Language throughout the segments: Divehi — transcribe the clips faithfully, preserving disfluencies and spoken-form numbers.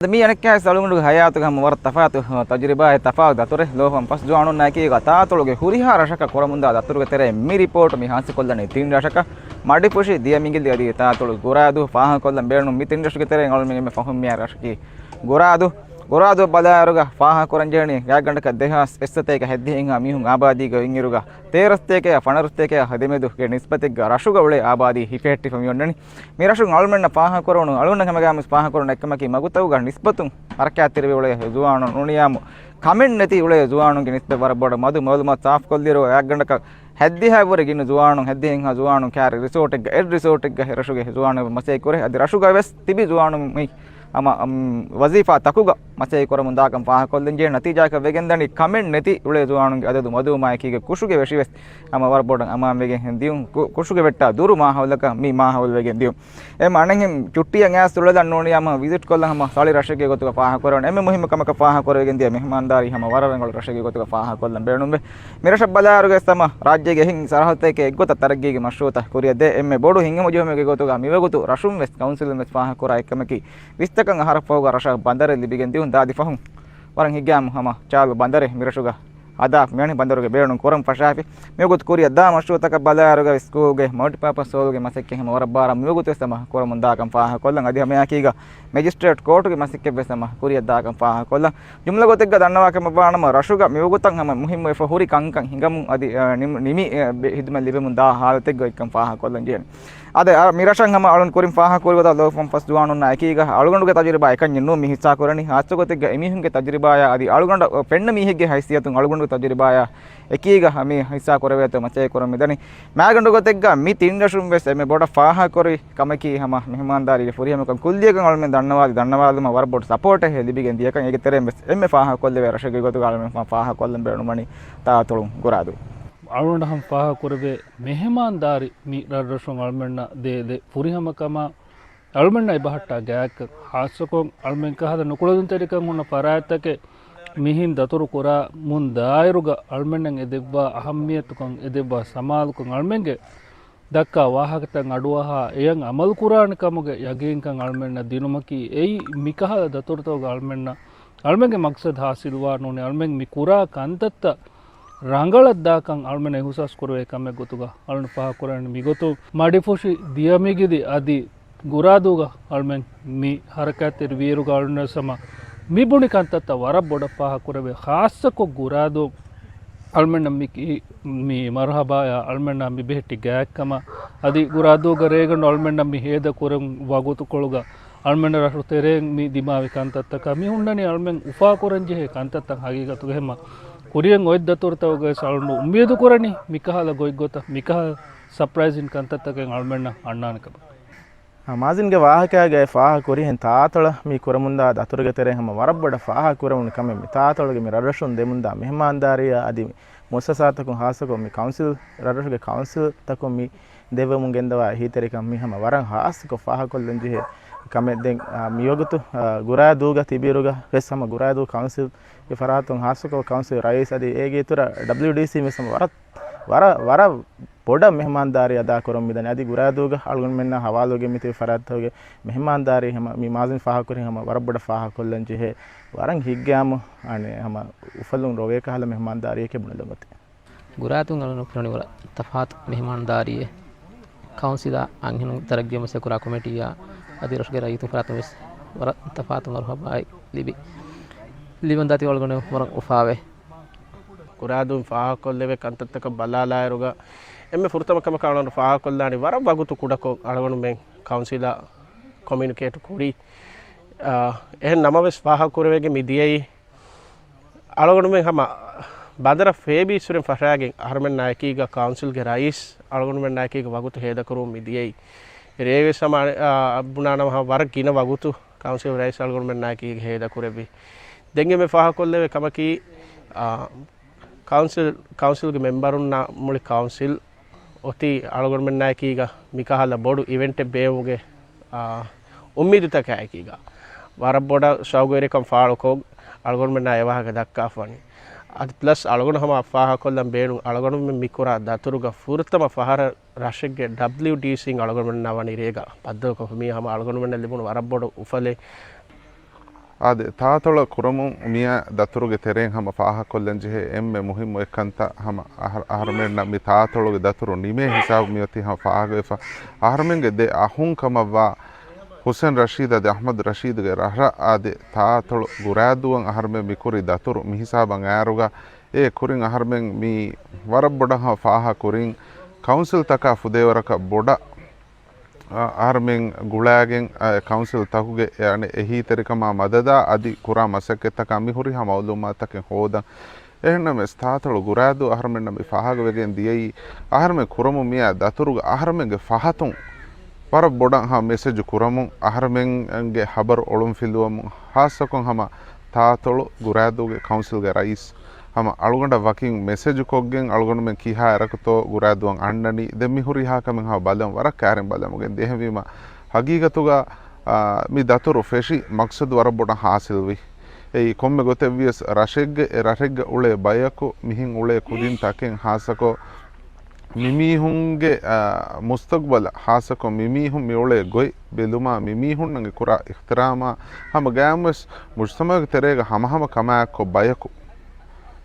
މީ އަނެއްކާވެސް އަޅުގަނޑުގެ ހަޔާތުގަ ހަމަ ވަރަށް ތަފާތު ތަޖުރިބާއެއް، ތަފާތު ދަތުރެއް. ލޯފަން ފަސް ޒުވާނުންނާ އެކީގަ ތާއަތޮޅުގެ ހުރިހާ ރަށަކަށް ކުރަމުންދާ ދަތުރުގެ ތެރެއިން މި ރިޕޯޓް މި ހާސިލްކޮށްލަނީ ތިން ރަށަކަށް. މަޑިފުށި، ދިޔަމިގިލި އަދި ތާއަތޮޅު ގުރާދޫ. ފާހަގަކޮށްލަން ބޭނުން މި ތިން ރަށުގެ ތެރެއިން އަޅުމެން އެންމެ ފަހުން މިއައި ރަށަކީ ގުރާދޫ. ގުރާދޫ ބަލާއިރުގަ ފާހަގަކުރަން ޖެހެނީ ގާތްގަނޑަކަށް ދެހާސް އެއްސަތޭކަ ހަތްދިހަ އިންހާ މީހުން އާބާދީގަ އިންއިރުގަ، ތޭރަސްތޭކަ ފަނަރަސްތޭކަ ދެމެދުގެ ނިސްބަތެއްގަ ރަށުގަ އުޅޭ އާބާދީ ހިފެހެއްޓިފަ މިއޮންނަނީ. މި ރަށުން އަޅުމެންނަށް ފާހަގަކުރެވުނު އަޅުގަނޑަށް ހަމަގައިމުވެސް ފާހަގަކުރެވުނު އެއްކަމަކީ، މަގުތަކުގަ ނިސްބަތުން ހަރަކާތްތެރިވެ އުޅޭ ޒުވާނުން ނޫނިއްޔާމު ކަމެއް ނެތި އުޅޭ ޒުވާނުންގެ ނިސްބަތް ވަރަށް ބޮޑަށް މަދު. މައުލޫމާތު ސާފުކޮށްލިއިރު، ގާތްގަނޑަކަށް ހަތްދިހައަށްވުރެ ގިނަ ޒުވާނުން، ހަތްދިހަ އިންހާ ޒުވާނުން ކާރި ރިސޯޓެއްގަ، އެއް ރިސޯޓެއްގަ އެ ރަށުގެ ޒުވާނުން މަސައްކަތް ކުރޭ. އަދި ރަށުގަ ވެސް ތިބި ޒުވާނުން މި ހަމަ، އަމް، ވަޒީފާ ތަކުގަ މަސައްކަތް ކުރަމުން ދާކަން ފާހަގަކޮށްލަން ޖެހޭ. ނަތީޖާއަކަށް ވެގެންދަނީ ކަމެއް ނެތި އުޅޭ ޒުވާނުންގެ އަދަދު މަދުވުމާއެކީގަ ކުށުގެ ވެށިވެސް ހަމަ ވަރަށް ބޮޑަށް އަމާންވެގެން ދިޔުން. ކު-، ކުށުގެ ވެއްޓާ ދުރު މާހައުލަކަށް މި މާހައުލު ވެގެން ދިޔުން. އެ އަނެއްހެން ޗުއްޓީއަށް އައިސް އުޅެލަން ނޫނިއްޔާމު ވިޒިޓް ކޮށްލަން ހަމަ ސަޅި ރަށެއްގެ ގޮތުގަ ފާހަގަކުރަން. އެންމެ މުހިއްމު ކަމަކަށް ފާހަގަކުރެވިގެން ދިޔަ މެހެމާންދާރީ ހަމަ ވަރަށް ރަނގަޅު ރަށެއްގެ ގޮތުގަ ފާހަގަކޮށްލަން ބޭނުންވޭ. މި ރަށަށް ބަލާއިރުގައި ހަމަ ރާއްޖޭގެ އެހެން ސަރަހައްދުތަކެއް އެއްގޮތަށް ތަރައްގީގެ މަޝްރޫއުތައް ކުރިއަށް ދޭ. އެންމެ ބޮޑު ހިތްހަމަޖެހުމެއްގެ ގޮތުގަ މިވަގުތު ރަށުން ވެސް ކައުންސިލުން ވެސް ފާހަގަކުރާ އެއްކަމަކީ، ވިސްތަކަށް އަހަރަށް ފަހުގަ ރަށަށް ބަނދަރެއް ލިބިގެން ދިޔުން. ދާދި ފަހުން ވަރަށް ހިތްހަމަޖެހުނު ބަނދަރެއް މި ރަށުގަ ހަދާ މިވެނި ބަނދަރުގެ ބޭނުން ކުރަން ފަށާފި. މިވަގުތު ކުރިއަށް ދާ މަޝްރޫއުތަކަށް ބަލާއިރުގައި ސްކޫލްގެ މަލްޓިޕާޕަސް ހޯލްގެ މަސައްކަތް ހަމަ ވަރަށް ބާރަށް މިވަގުތު ވެސް ހަމަ ކުރަމުން ދާކަން ފާހަގަކޮށްލަން. އަދި ހަމައެކީގަ މެޖިސްޓްރޭޓް ކޯޓުގެ މަސައްކަތް ވެސް ހަމަ ކުރިއަށް ދާކަން ފާހަގަކޮށްލަން. ޖުމްލަ ގޮތެއްގަ ދަންނަވާ ކަމަށްވާނަމަ، ރަށުގަ މިވަގުތަށް ހަމަ މުހިއްމުވެފަ ހުރި ކަންކަން ހިނގަމުން އަދި، އަ، ނިމި، ނިމި، އެ، ބެ-، ހިދުމަތް ލިބެމުން ދާ ހާލަތެއްގައި ކަން ފާހަގަކޮށްލަން ޖެހޭނެ. އާދެ، އަ، މި ރަށަށް ހަމަ އަޅުން ކުރިން ފާހަގަކުރި ގޮތަށް ލޯފަން ފަސް ޒުވާނުންނާ އެކީގަ އަޅުގަނޑުގެ ތަޖުރިބާ އެކަންޏެއް ނޫން މި ހިއްސާ ކުރަނީ. ހާއްސަ ގޮތެއްގަ އެމީހުންގެ ތަޖުރިބާޔާ އަދި އަޅުގަނޑަށް ފެންނަ މީހެއްގެ ހައިސިއްޔަތުން އަޅުގަނޑުގެ ތަޖުރިބާޔާ އެކީގަ މި ހިއްސާ ކުރެވޭތޯ މަސައްކަތް ކުރަން މިދަނީ. މާގަނޑު ގޮތެއްގަ މި ތިން ރަށުން ވެސް އެންމެ ބޮޑަށް ފާހަގަކުރި ކަމަކީ ހަމަ މެހެމާންދާރީގެ ފުރިހަމަކަން. ކުއްލިއަކަށް އަޅުމެން ދަންނަވާލި، ދަންނަވާލުމަށް ވަރަށް ބޮޑު ސަޕޯޓެއް ލިބިގެން ދިޔަކަން. އޭގެ ތެރެއިން ވެސް އެންމެ ފާހަގަކޮށްލެވޭ ރަށެއްގެ ގޮތުގަ އަޅުމެން ފާ-، ފާހަގަކޮށްލަން ބޭނުންވަނީ ތާއަތޮޅު ގުރާދޫ. އަޅުގަނޑަށް ހަމަ ފާހަގަކުރެވޭ މެހެމާންދާރީ މި ރަށްރަށުން އަޅުމެންނަށް ދޭ ދެ ފުރިހަމަކަމާ، އަޅުމެންނަށް އެބަހައްޓާ ގާތްކަން، ހާއްސަކޮށް އަޅުމެން ކަހަލަ ނުކުޅެދުންތެރިކަން ހުންނަ ފަރާތްތަކެއް މިހިން ދަތުރު ކުރާ މުން ދާއިރުގަ އަޅުމެންނަށް އެ ދެއްވާ އަހައްމިޔަތުކަން، އެ ދެއްވާ ސަމާލުކަން، އަޅުމެންގެ ދައްކާ ވާހަކަތައް އަޑުއަހާ، އެޔަށް އަމަލުކުރާނެ ކަމުގެ ޔަގީންކަން އަޅުމެންނަށް ދިނުމަކީ، އެއީ މިކަހަލަ ދަތުރުތަކުގަ އަޅުމެންނަށް، އަޅުމެންގެ މަގްސަދު ހާސިލުވާ ނޫނީ، އަޅުމެން މި ކުރާ ކަންތައްތައް ރަނގަޅަށް ދާކަން އަޅުމެން އިހުސާސް ކުރެވޭ ކަމެއް ގޮތުގަ އަޅުން ފާހަގަކުރަނީ. މިގޮތުން މަޑިފުށި، ދިޔަމިގިލި އަދި ގުރާދޫގަ އަޅުމެން މި ހަރަކާތްތެރި ވިއިރުގަ އަޅުން ސަމާ މި ބުނި ކަންތައްތައް ވަރަށް ބޮޑަށް ފާހަގަކުރެވޭ. ޚާއްޞަކޮށް ގުރާދޫ އަޅުމެންނަށް މި ކި-، މި މަރުހަބާޔާ އަޅުމެންނާ މި ބެހެއްޓި ގާތްކަމަށް އަދި ގުރާދޫގަ ރޭގަނޑު އަޅުމެންނަށް މި ހޭދަ ކުރަން ވަގުތުކޮޅުގަ އަޅުމެންނަށް ރަށު ތެރޭން މި ދިމާވި ކަންތައްތަކާ މި ހުންނަނީ އަޅުމެން އުފާކުރަންޖެހޭ ކަންތައްތައް ހަގީގަތުގަ. އެހެންމަ ކުރިއަށް އޮތް ދަތުރުތަކުގައި އަޅުން އުއްމީދު ކުރަނީ މިކަހަލަ ގޮތްގޮތަށް މިކަހަލަ ސަޕްރައިޒިން ކަންތައްތަކެއް އަޅުމެންނަށް އަންނާނެ ކަމަށް. މާޒިންގެ ވާހަކާގައި ފާހަގަކުރިހެން ތާއަތޮޅަށް މި ކުރަމުންދާ ދަތުރުގެ ތެރެއިން ހަމަ ވަރަށް ބޮޑަށް ފާހަގަކުރެވުނު ކަމެއް މި ތާއަތޮޅުގެ މި ރަށްރަށުން ދެމުންދާ މެހެމާންދާރީއާ އަދި މުއައްސަސާތަކުން ހާއްސަކޮށް މި ކައުންސިލް، ރަށްރަށުގެ ކައުންސިލްތަކުން މި ދެއްވަމުން ގެންދަވާ އެހީތެރިކަން މި ހަމަ ވަރަށް ހާއްސަކޮށް ފާހަގަކޮށްލަންޖެހޭ ކަމެއް. ދެން، އާ، މިވަގުތު، އާ، ގުރާދޫގަ ތިބިއިރުގަ ވެސް ހަމަ ގުރާދޫ ކައުންސިލްގެ ފަރާތުން ހާއްސަކޮށް ކައުންސިލް ރައީސް އަދި އޭގެ އިތުރަށް ޑަބްލިޔުޑީސީ ވެސް ހަމަ ވަރަށް، ވަރަށް، ވަރަށް ބޮޑަށް މެހެމާންދާރީ އަދާކުރަމުން މިދަނީ. އަދި ގުރާދޫގަ އަޅުގަނޑުމެންނާ ހަވާލުވެގެން މިތިބި ފަރާތްތަކުގެ މެހެމާންދާރީ ހަމަ މި މާޒިން ފާހަގަކުރި ހަމަ ވަރަށް ބޮޑަށް ފާހަގަކޮށްލަން ޖެހޭ. ވަރަށް ހިތްގައިމު އަނެއް ހަމަ އުފަލުން ރޮވޭ ކަހަލަ މެހެމާންދާރީއެކޭ ބުނެލުމަތި. ގުރާދޫން އަޅުން އުފެނުނީ ވަރަށް ތަފާތު މެހެމާންދާރީއެއް. ކައުންސިލާ އަންހެނުން ތަރައްގީ މަސައްކަތް ކުރާ ކޮމިޓީއާ އަދި ރަށުގެ ރައްޔިތުން ފަރާތުން ވެސް ވަރަށް ތަފާތު މަރުހަބާއެއް ލިބި، ލިބެންދާތީ އަޅުގަނޑު ވަރަށް އުފާވޭ. ގުރާދޫން ފާހަގަކޮށްލެވޭ ކަންތައްތަކަށް ބަލާލާއިރުގަ އެންމެ ފުރަތަމަ ކަމަކަށް އަޅުގަނޑު ފާހަގަކޮށްލާނީ ވަރަށް ވަގުތު ކުޑަކޮށް އަޅުގަނޑުމެން ކައުންސިލާ ކޮމިއުނިކޭޓް ކުރީ. އާ، އެހެން ނަމަވެސް ފާހަގަކުރެވިގެން މި ދިޔައީ އަޅުގަނޑުމެން ހަމަ ބަނދަރަށް ފޭބި އިސްވެރިން ފަށާގެން އަހަރުމެންނާއެކީގަ ކައުންސިލްގެ ރައީސް އަޅުގަނޑުމެންނާއެކީގަ ވަގުތު ހޭދަކުރުމުން މި ދިޔައީ. ރޭވެސް ހަމަ، އާ، ބުނާނަމަ ހަމަ ވަރަށް ގިނަ ވަގުތު ކައުންސިލް ރައީސް އަޅުގަނޑުމެންނާއެކީގަ ހޭދަކުރެއްވި. ދެން އެންމެ ފާހަގަކޮށްލެވޭ ކަމަކީ، އާ، ކައުންސިލް، ކައުންސިލްގެ މެމްބަރުންނާ މުޅި ކައުންސިލް އޮތީ އަޅުގަނޑުމެންނާއެކީގަ މިކަހަލަ ބޮޑު އިވެންޓެއް ބޭއްވުމުގެ، އާ، އުއްމީދުތަކާއެކީގަ ވަރަށް ބޮޑަށް ޝައުގުވެރިކަން ފާޅުކޮށް އަޅުގަނޑުމެންނާ އެ ވާހަކަ ދައްކާފަވަނީ. އަދި ޕްލަސް އަޅުގަނޑު ހަމަ ފާހަގަކޮށްލަން ބޭނުން އަޅުގަނޑުމެން މި ކުރާ ދަތުރުގަ ފުރަތަމަ ފަހަރަށް ރަށެއްގެ ޑަބްލިޔުޑީސީން އަޅުގަނޑުމެންނާ ވަނީ ރޭގަ ބައްދަލުކޮށްފަ. މީ ހަމަ އަޅުގަނޑުމެންނަށް ލިބުނު ވަރަށް ބޮޑު އުފަލެއް. އާދެ، ތާތޮޅަށް ކުރަމުން މިއާ ދަތުރުގެ ތެރެއިން ހަމަ ފާހަގަކޮށްލަން ޖެހޭ އެންމެ މުހިއްމު އެއްކަންތައް ހަމަ އަހަ-، އަހަރުމެންނަށް މި ތާތޮޅުގެ ދަތުރު ނިމޭ ހިސާބު މިއޮތީ ހަމަ ފާހަގަވެފަ. އަހަރުމެންގެ ދެ އަހުން ކަމަށްވާ ހުސެން ރަޝީދު އާދެ، އަޙްމަދު ރަޝީދުގެ ރަށަށް އާދެ، ތާތޮޅު ގުރާދޫއަށް އަހަރުމެން މިކުރި ދަތުރު މިހިސާބަށް އައިއިރުގަ، އެ ކުރިން އަހަރުމެން މި ވަރަށް ބޮޑަށް ހަމަ ފާހަގަކުރިން، ކައުންސިލްތަކާ ފުދޭވަރަކަށް ބޮޑަށް އަ-، އަހަރުމެން ގުޅާގެން، އަ، ކައުންސިލްތަކުގެ، އެ، އަނެއް އެހީތެރިކަމާ މަދަދާ އަދި ކުރާ މަސައްކަތްތަކާ މި ހުރިހާ މައުލޫމާތުތަކެއް ހޯދަން. އެހެންނަމަވެސް، ތާތޮޅު ގުރާދޫ އަހަރުމެންނަށް މި ފާހަގަވެގެން ދިޔައީ، އަހަރުމެން ކުރަމުން މިއާ ދަތުރުގަ އަހަރުމެންގެ ފަހަތުން ވަރަށް ބޮޑަށް ހަމަ މެސެޖު ކުރަމުން، އަހަރުމެންގެ ހަބަރު އޮޅުން ފިލުވަމުން، ހާއްސަކޮށް ހަމަ ތާތޮޅު ގުރާދޫގެ ކައުންސިލްގެ ރައީސް ހަމަ އަޅުގަނޑަށް ވަކިން މެސެޖުކޮށްގެން އަޅުގަނޑުމެން ކިހާ އެރަކުތޯ ގުރާދޫއަށް އަންނަނީ، ދެން މި ހުރިހާ ކަމެއް ހަމަ ބަލަން ވަރަށް ކައިރިން ބަލަމުގެން ދިޔަ. އެހެންވީމަ ހަގީގަތުގަ، އާ، މި ދަތުރު ފެށި މަޤްޞަދު ވަރަށް ބޮޑަށް ހާސިލްވި. އެއީ ކޮންމެ ގޮތެއްވިޔަސް ރަށެއްގެ، އެ ރަށެއްގަ އުޅޭ ބަޔަކު، މިހެން އުޅޭ ކުދިން ތަކެއް ހާއްސަކޮށް، މިމީހުންގެ، އާ، މުސްތަޤްބަލަށް ހާއްސަކޮށް މިމީހުން މިއުޅޭ ގޮތް ބެލުމާ، މިމީހުންނަށް އެ ކުރާ އިޙްތިރާމާ ހަމަ ގައިމުވެސް މުޖްތަމަޢުގެ ތެރޭގަ ހަމަހަމަ ކަމާއެއްކޮށް ބަޔަކު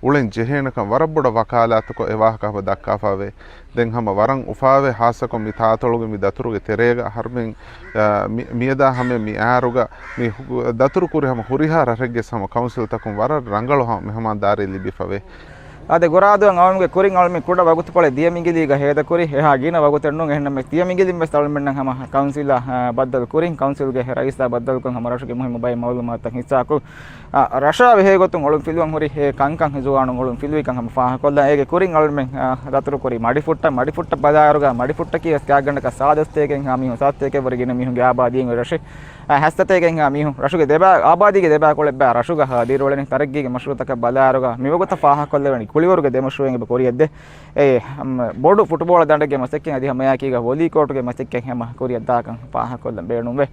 އުޅެން ޖެހޭނެކަން ވަރަށް ބޮޑަށް ވަކާލާތުކޮށް އެ ވާހަކަ ހަމަ ދައްކާފަވޭ. ދެން ހަމަ ވަރަށް އުފާވޭ، ހާއްސަކޮށް މި ތާތޮޅުގެ މި ދަތުރުގެ ތެރޭގަ އަހަރުމެން، އާ، މި-، މިއަދާ ހަމަ މި އާރުގަ މި ހު-، ދަތުރު ކުރި ހަމަ ހުރިހާ ރަށެއްގެ ހަމަ ކައުންސިލްތަކުން ވަރަށް ރަނގަޅު ހަމަ މެހެމާންދާރީ ލިބިފަވޭ. އާދެ، ގުރާދޫއަށް އައުމުގެ ކުރިން އަޅުމެން ކުޑަ ވަގުތުކޮޅެއް ދިޔަ މިނގިލީގަ ހޭދަކުރި، އެހާ ގިނަ ވަގުތެއް ނޫން. އެހެންނަމަވެސް ދިޔަ މިނގިލިން ވެސް އަޅުމެންނަށް ހަމަ ކައުންސިލާ، އާ، ބައްދަލު ކުރިން، ކައުންސިލްގެ ރައީސާ ބައްދަލުކޮށް ހަމަ ރަށުގެ މުހިއްމު ބައެއް މައުލޫމާތުތައް ހިއްސާކޮށް، އާ، ރަށާ ބެހޭގޮތުން އޮޅުން ފިލުވަން ހުރި އެ ކަންކަން ޒުވާނުން އޮޅުން ފިލުވިކަން ހަމަ ފާހަގަކޮށްލަން. އޭގެ ކުރިން އަޅުމެން، އާ، ދަތުރު ކުރި މަޑިފުއްޓަށް، މަޑިފުއްޓަށް ބަލާއިރުގަ މަޑިފުއްޓަކީ ވެސް ގާތްގަނޑަކަށް ސާދަ ސަތޭކައެއްހާ މީހުން، ސާދަ ސަތޭކައެއްވުރެ ގިނަ މީހުންގެ އާބާދީއެއް ރަށެއް. އަ، ހަސަތޭކައެއްހާ މީހުން ރަށުގެ ދެބާ-، އާބާދީގެ ދެބާކޮޅެއްބާ ރަށުގަ ދިރިއުޅެނީ. ތަރައްގީގެ މަޝްރޫޢުތަކަށް ބަލާއިރުގަ މިވަގުތަށް ފާހަގަކޮށްލެވެނީ ކުޅިވަރުގެ ދެ މަޝްރޫޢެއް އެބަ ކުރިއަށްދޭ. އެ، ހަމަ ބޮޑު ފުޓުބޯޅަ ދަނޑެއްގެ މަސައްކަތް އަދި ހަމައެކީގަ ވޮލީ ކޯޓުގެ މަސައްކަތް ހަމަ ކުރިއަށްދާކަން ފާހަގަކޮށްލަން ބޭނުންވޭ.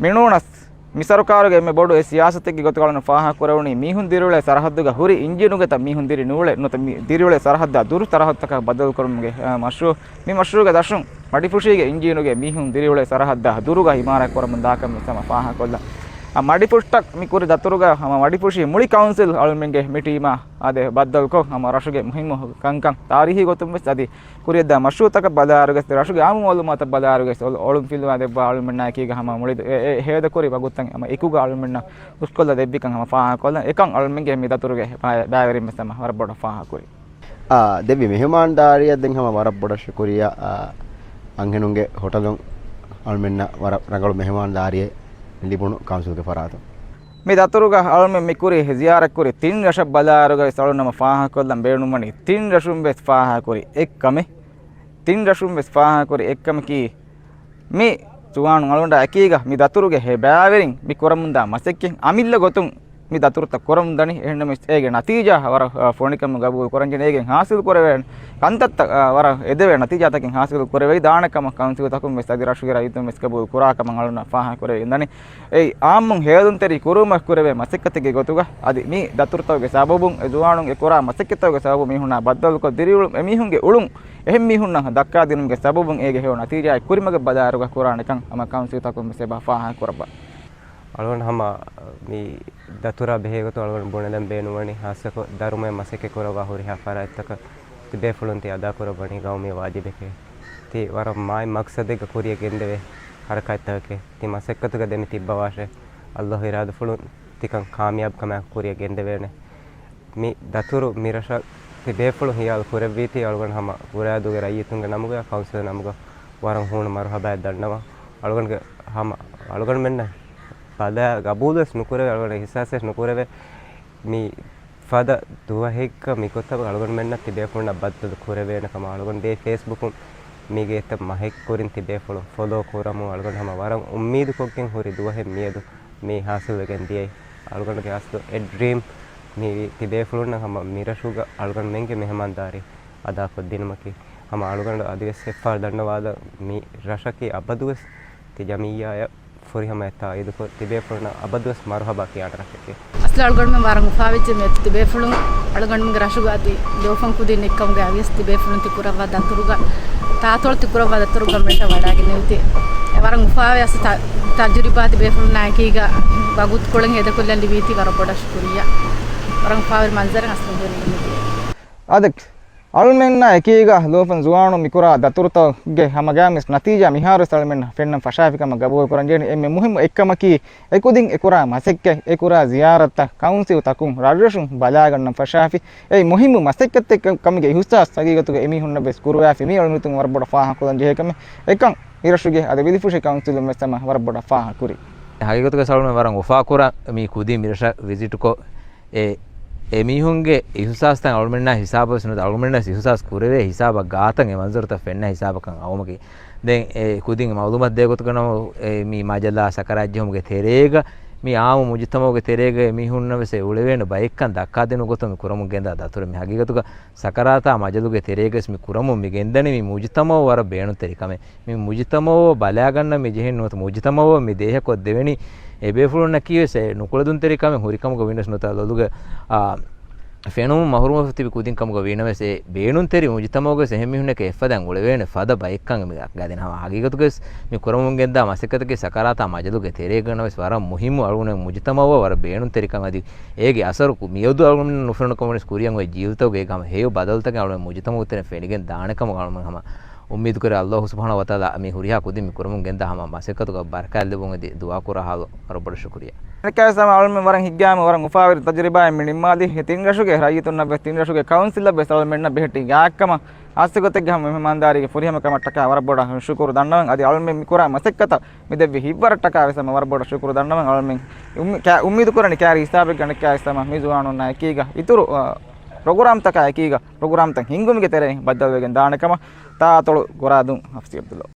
މިނޫނަސް މި ސަރުކާރުގެ އެންމެ ބޮޑު އެއް ސިޔާސަތެއްގެ ގޮތުގަ އަޅުގަނޑު ފާހަގަކުރެވުނީ، މީހުން ދިރިއުޅޭ ސަރަހައްދުގަ ހުރި އިންޖީނުގެ ތަން މީހުން ދިރި ނޫޅޭ، ނުވަތަ މި ދިރިއުޅޭ ސަރަހައްދާ ދުރު ސަރަހައްދުތަކަށް ބަދަލުކުރުމުގެ، އަ، މަޝްރޫޢު. މި މަޝްރޫޢުގެ ދަށުން މަޑިފުށީގެ އިންޖީނުގެ މީހުން ދިރިއުޅޭ ސަރަހައްދާ ދުރުގަ އިމާރާތް ކުރަމުން ދާކަން ވެސް ހަމަ ފާހަގަކޮށްލަން. އަ، މަޑިފުށްޓަށް މި ކުރި ދަތުރުގަ ހަމަ މަޑިފުށީ މުޅި ކައުންސިލް އަޅުމެންގެ މި ޓީމާ އާދެ، ބައްދަލުކޮށް ހަމަ ރަށުގެ މުހިއްމު ކަންކަން ތާރީހީ ގޮތުން ވެސް އަދި ކުރިއަށްދާ މަޝްރޫޢުތަކަށް ބަލާއިރުގަސް ރަށުގެ އާއްމު މައުލޫމާތަށް ބަލާއިރުގަސް އޮޅު-، އޮޅުން ފިލުވާ ދެއްވާ އަޅުމެންނާއެކީގަ ހަމަ މުޅި އެ-، އެ-، ހޭދަކުރި ވަގުތުތައް ހަމަ އެކުގަ އަޅުމެންނަށް ދުސްކޮށްލަ ދެއްވިކަން ހަމަ ފާހަގަކޮށްލަން. އެކަން އަޅުމެންގެ މި ދަތުރުގެ ބައި-، ބައިވެރިން ވެސް ހަމަ ވަރަށް ބޮޑަށް ފާހަގަކުރި. އާ، ދެއްވި މެހެމާންދާރީއަށް ދެން ހަމަ ވަރަށް ބޮޑަށް ޝުކުރިއްޔާ، އާ، އަންހެނުންގެ ހޮޓަލުން އަޅުމެންނަށް ވަރަށް ރަނގަޅު މެހެމާންދާރީއެއް ލިބުނު ކައުންސިލްގެ ފަރާތުން. މި ދަތުރުގަ އަޅުމެން މި ކުރި ޒިޔާރަތްކުރި ތިން ރަށަށް ބަލާއިރުގަ ވެސް އަޅުން ހަމަ ފާހަގަކޮށްލަން ބޭނުންވަނީ ތިން ރަށުން ވެސް ފާހަގަކުރި އެއްކަމެއް. ތިން ރަށުން ވެސް ފާހަގަކުރި އެއްކަމަކީ، މި ޒުވާނުން އަޅުގަނޑާ އެކީގަ މި ދަތުރުގެ ހެ ބައިވެރިން މި ކުރަމުންދާ މަސައްކަތް އަމިއްލަ ގޮތުން މި ދަތުރުތައް ކުރަމުންދަނީ. އެހެންނަމަވެސް އޭގެ ނަތީޖާ ވަރަށް، އަ، ފޮނިކަމުން ގަބޫލު ކުރަންޖެހޭ. އޭގެން ހާސިލް ކުރެވޭ ކަންތައްތައް، އަ، ވަރަށް އެދެވޭ ނަތީޖާތަކެއް ހާސިލް ކުރެވޭ. ދާނެ ކަމަށް ކައުންސިލްތަކުން ވެސް އަދި ރަށުގެ ރައްޔިތުން ވެސް ގަބޫލު ކުރާ ކަމަށް އަޅުން ފާހަގަކުރެވިގެންދަނީ. އެއީ އާއްމުން ހޭލުންތެރި ކުރުމަށް ކުރެވޭ މަސައްކަތެއްގެ ގޮތުގަ އަދި މި ދަތުރުތަކުގެ ސަބަބުން އެ ޒުވާނުން އެ ކުރާ މަސައްކަތްތަކުގެ ސަބަބުން މީހުންނާ ބައްދަލުކޮށް ދިރިއުޅުން އެމީހުންގެ އުޅުން އެހެން މީހުންނަށް ދައްކާދިނުމުގެ ސަބަބުން އޭގެ ހެޔޮ ނަތީޖާއެއް ކުރިމަގަށް ބަލާއިރުގަ ކުރާނެކަން ހަމަ ކައުންސިލްތަކުން ވެސް އެބަ ފާހަގަކުރައްވާ. އަޅުގަނޑު ހަމަ މި ދަތުރާ ބެހޭގޮތުން އަޅުގަނޑު ބުނެލަން ބޭނުންވަނީ، ހާއްސަކޮށް ދަރުމައެއް މަސައްކަތް ކުރައްވާ ހުރިހާ ފަރާތްތަކަށް ތި ބޭފުޅުން ތި އަދާކުރައްވަނީ ގައުމީ ވާޖިބެކޭ. ތި ވަރަށް މާތް މަޤްޞަދެއްގަ ކުރިއަށް ގެންދެވޭ ހަރަކާތްތަކެކޭ. ތި މަސައްކަތުގަ ދެމި ތިއްބަވާށޭ. ﷲ އިރާދަފުޅުން ތިކަން ކާމިޔާބު ކަމާއެކު ކުރިއަށް ގެންދެވޭނެ. މި ދަތުރު މި ރަށަށް ތި ބޭފުޅުން ހިޔާލު ކުރެއްވީތީ އަޅުގަނޑު ހަމަ ގުރާދޫގެ ރައްޔިތުންގެ ނަމުގަ ކައުންސިލް ނަމުގަ ވަރަށް ހޫނު މަރުހަބާއެއް ދަންނަވަން. އަޅުގަނޑުގެ ހަމަ އަޅުގަނޑުމެންނަށް ބަލާ ގަބޫލުވެސް ނުކުރެވޭ، އަޅުގަނޑަށް އިޙްސާސްވެސް ނުކުރެވޭ. މި ފަދަ ދުވަހެއްގަ މިގޮތަށް އަޅުގަނޑުމެންނަށް ތިބޭފުޅުންނަށް ބައްދަލު ކުރެވޭނެ ކަމަށް އަޅުގަނޑު ދޭ ފޭސްބުކުން މީގެ އެތައް މަހެއް ކުރިން ތިބޭފުޅުން ފޮލޯ ކުރަމުން އަޅުގަނޑު ހަމަ ވަރަށް އުއްމީދުކޮށްގެން ހުރި ދުވަހެއް މިއަދު މި ހާސިލްވެގެން ދިޔައީ. އަޅުގަނޑުގެ އަސްލު އެ ޑްރީމް މި ތިބޭފުޅުންނަށް ހަމަ މިރަށުގަ އަޅުގަނޑުމެންގެ މެހެމާންދާރީ އަދާކޮށްދިނުމަކީ. ހަމަ އަޅުގަނޑު އަދިވެސް އެއްފަހަރު ދަންނަވާލަން މި ރަށަކީ އަބަދުވެސް ތި ޖަމިއްޔާއަށް ފުރިހަމަޔަށް ތާއީދުކޮށް، ތިބޭފުޅުންނަށް އަބަދުވެސް މަރުހަބާ ކިޔާނެ ރަށެކޭ. އަސްލު އަޅުގަނޑުމެން ވަރަށް އުފާވެއްޖެ މިއޮތީ ތިބޭފުޅުން އަޅުގަނޑުމެންގެ ރަށުގަ އަދި ލޯފަން ކުދިން އެއްކަމުގައި ވިޔަސް ތިބޭފުޅުން ތި ކުރައްވާ ދަތުރުގަ، ތާތޮޅު ތި ކުރައްވާ ދަތުރުގަ މެންޓަށް ވަޑާގެންނެވިތީ. އެ ވަރަށް އުފާވެ އަސް ތަ-، ތަޖުރިބާތި ބޭފުޅުންނާ އެކީގަ ވަގުތުކޮޅެއް ހޭދަކޮށްލަން ލިބީތީ ވަރަށް ބޮޑަށް ޝުކުރިއްޔާ. ވަރަށް އުފާވެރި މަންޒަރެއް އަސްލު ހުރީ. އާދެ، އަޅުމެންނާ އެކީގަ ލޯފަން ޒުވާނުން މިކުރާ ދަތުރުތަކުގެ ހަމަގައިމުވެސް ނަތީޖާ މިހާރުވެސް އަޅުމެންނަށް ފެންނަން ފަށާފި ކަމަށް ގަބޫލު ކުރަން ޖެހޭނެ. އެންމެ މުހިއްމު އެއްކަމަކީ، އެކުދިން އެކުރާ މަސައްކަތް، އެކުރާ ޒިޔާރަތްތައް ކައުންސިލްތަކުން ރަށްރަށުން ބަލާގަންނަން ފަށާފި. އެއީ މުހިއްމު މަސައްކަތެއް ކަމުގެ އިހުސާސް ހަގީގަތުގަ އެމީހުންނަށް ވެސް ކުރުވާފި. މީ އަޅުގަނޑުމެން ވަރަށް ބޮޑަށް ފާހަގަކޮށްލަން ޖެހޭ ކަމެއް. އެކަން އިރަށުގެ އަދި ވިލިފުށި ކައުންސިލުން ވެސް ހަމަ ވަރަށް ބޮޑަށް ފާހަގަކުރި. ހަގީގަތުގަ އަޅުގަނޑުމެން ވަރަށް އުފާކުރާ މި ކުދިން މިރަށަށް ވިޒިޓްކޮށް، އެ، އެ މީހުންގެ އިހުސާސްތައް އަޅުމެންނާ ހިސާބަށް ނުވަތަ އަޅުމެންނަށް އިހުސާސް ކުރެވޭ ހިސާބަށް ގާތަށް އެ މަންޒަރުތައް ފެންނަ ހިސާބަކަށް އައުމަކީ. ދެން އެ ކުދިން މައުލޫމާތު ދޭ ގޮތުގަ ނަމަ، އެ މި މަޖަލާ ސަކަރާތްޖެހުމުގެ ތެރޭގަ މި އާއްމު މުޖުތަމައުގެ ތެރޭގަ އެމީހުންނަށް ވެސް އެ އުޅެވޭނެ ބައެއްކަން ދައްކާދިނު ގޮތުން މި ކުރަމުން ގެންދާ ދަތުރެއް. މި ހަގީގަތުގަ ސަކަރާތާ މަޖަލުގެ ތެރޭގަސް މި ކުރަމުން މި ގެންދަނީ މި މުޖުތަމައު ވަރަށް ބޭނުންތެރި ކަމެއް. މި މުޖުތަމައު ބަލާގަންނަ މި ޖެހެން ނުވަތަ މުޖުތަމައު މި ދޭހަކޮށް ދެވެނީ އެބޭފުޅުންނަކީ ވެސް އެ ނުކުޅެދުންތެރި ކަމެއް ހުރި ކަމުގަ ވީނަސް ނުވަތަ ލޮލުގެ، އާ، ފެނުމުން މަހުރުމަށް ތިބި ކުދިން ކަމުގަ ވީނަމަވެސް އެ ބޭނުންތެރި މުޖުތަމައުގަސް އެހެން މީހުންނަކަށް އެއްފަދައިން އުޅެވޭނެ ފަދަ ބައެއްކަން މި ގާދިން ހަމަ ހަގީގަތުގަސް މި ކުރަމުން ގެންދާ މަސައްކަތަކީ ސަކަރާތާ މަޖަލުގެ ތެރޭގަ ނަމަވެސް ވަރަށް މުހިއްމު އަޅުގަނޑު މުޖުތަމައު ވަރަށް ބޭނުންތެރި ކަމެއް. އަދި އޭގެ އަސަރު ކު-، މިއަދު އަޅުގަނޑުމެން ނުފެނުނު ކަމުން ވެސް ކުރިއަށް އޮތް ޖީލުތަކުގެ ހަމަ ހެޔޮ ބަދަލުތަކެއް އަޅުގަނޑު މުޖުތަމައު ތެރެއިން ފެނިގެން ދާނެ ކަމަށް އަޅުގަނޑު ހަމަ އުއްމީދު ކުރޭ. އައްލާހު ސުބްޙާނަހޫ ވަތަޢާލާ މި ހުރިހާ ކުދިން މި ކުރަމުން ގެންދާ ހަމަ މަސައްކަތުގަ ބަރަކާތް ލިބުން އެދި ދުޢާ ކުރާ ހާލު ވަރަށް ބޮޑަށް ޝުކުރިއްޔާ. އަނެއްކާވެސް ހަމަ އަޅުމެން ވަރަށް ހިތްގައިމު ވަރަށް އުފާވެރި ތަޖުރިބާއެއް މި ނިންމާލީ. ތިން ރަށުގެ ރައްޔިތުންނަށް ވެސް ތިން ރަށުގެ ކައުންސިލަށް ވެސް އަޅުމެންނަށް ބެހެއްޓި ގާތްކަމަށް އާސިގޮތެއްގެ ހަމަ މެހެމާންދާރީގެ ފުރިހަމަކަމަށްޓަކާ ވަރަށް ބޮޑަށް ޝުކުރު ދަންނަވަން. އަދި އަޅުމެން މި ކުރާ މަސައްކަތަށް މި ދެއްވި ހިތްވަރަށްޓަކާ ވެސް ހަމަ ވަރަށް ބޮޑަށް ޝުކުރު ދަންނަވަން. އަޅުމެން އުއްމި-، ކާ-، އުއްމީދު ކުރަނީ ކާރި ހިސާބެއްގަ އަނެއްކާ ވެސް ހަމަ މި ޒުވާނުންނާ އެކީގަ އިތުރު، އަ، ޕްރޮގްރާމްތަކާ އެކީގަ ޕްރޮގްރާމްތައް ހިންގުމުގެ ތެރެއިން ބައްދަލުވެގެން ދާނެ ކަމަށް ތާއަތޮޅު ގޮރާދޫން ހަފްސީ އަބްދުﷲ.